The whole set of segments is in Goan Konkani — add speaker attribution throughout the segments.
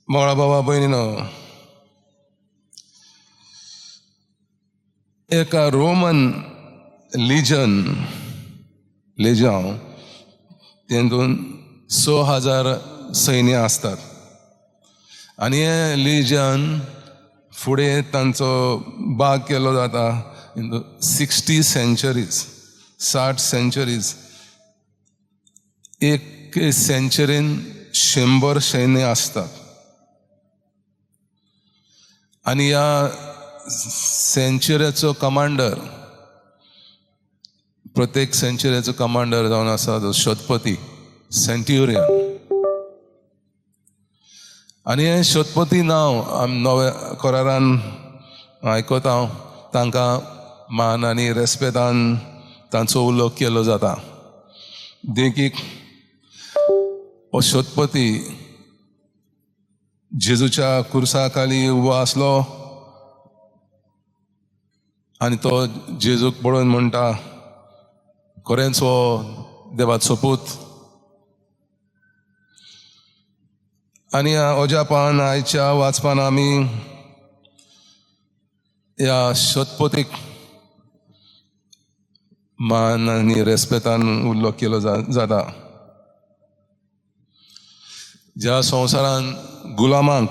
Speaker 1: मोळा बाबा भयणीनो, एका रोमन लिजन लेजांव तेतून 6000 सैन्य आसतात आनी हे लिजन फुडें तांचो भाग केलो जाता 60 सेंचुरीज, 60 सेंचुरीज. एक सेंचुरीन 100 सैन्य आसतात आनी ह्या सेंचुरीचो कमांडर, प्रत्येक सेंचुरीचो कमांडर जावन आसा तो शतपती, सेंट्युरियन. आनी हें शतपती नांव आमी नव्या करारान आयकता, तांकां मान आनी रेस्पेतान तांचो उल्लेख केलो जाता. देखीक हो शतपती जेजूच्या कुर्सा खाली उबो आसलो आनी तो जेजूक पळोवन म्हणटा, खरेंच हो देवाचो पूत. आनी अजापान आयच्या वाचपान आमी ह्या शतपतीक मान आनी रेस्पेतान उल्लेख केलो जाता. ज्या संवसारान गुलामांक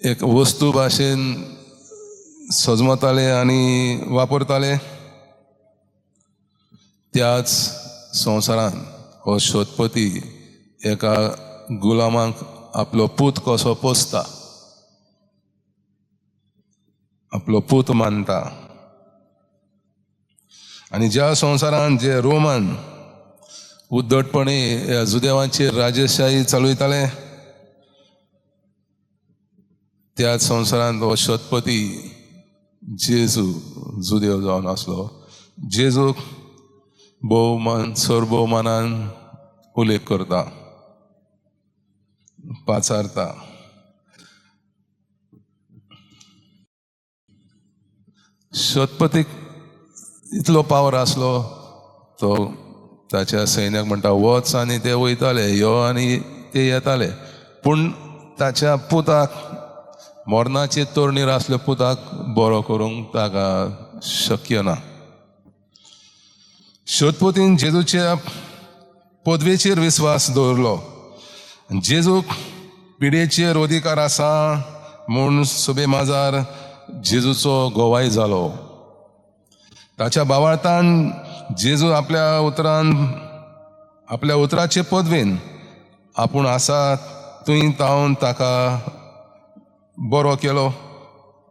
Speaker 1: एक वस्तू भाशेन सजमताले आनी वापरताले, त्याच संवसारान हो शतपती एका गुलामांक आपलो पूत कसो पोसता, आपलो पूत मानता. आनी ज्या संवसारान जे रोमन उद्दटपणे जुदेवांचेर राजेशाही चालयताले, त्याच संवसारांत हो शतपती जेजू जुदेव जावन आसलो. जेजूक भोवमान, सरभोवमानान उल्लेख करता, पाचारता. शतपतीक इतलो पावर आसलो तो ताच्या सैन्याक म्हणटा वच, आनी ते वयताले, यो आनी ते येताले. पूण ताच्या पुताक, मरणाचे तरणीर आसल्या पुताक बरो करूंक ताका शक्य ना. शतपतीन जेजूच्या पदवेचेर विस्वास दवरलो. जेजूक पिडेचेर अधिकार आसा म्हूण सुबे माजार जेजूचो गोवाय जालो. ताच्या बावार्थान जेजू आपल्या उतरान, आपल्या उतराचे पदवेन आपूण आसा थंय तावन ताका बरो केलो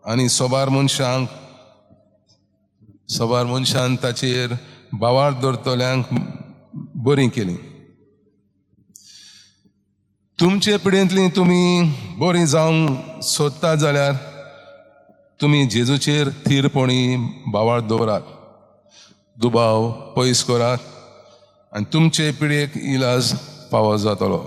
Speaker 1: आनी सोबार मनशांक, सोबार मनशान ताचेर बावार दवरतल्यांक बरी केली. तुमचे पिडेंतली तुमी बरी जावंक सोदता जाल्यार तुमी जेजूचेर थीरपणी बावार दवरात, दुबाव पयस करात आनी तुमचे पिडेक इलाज फावो जातलो.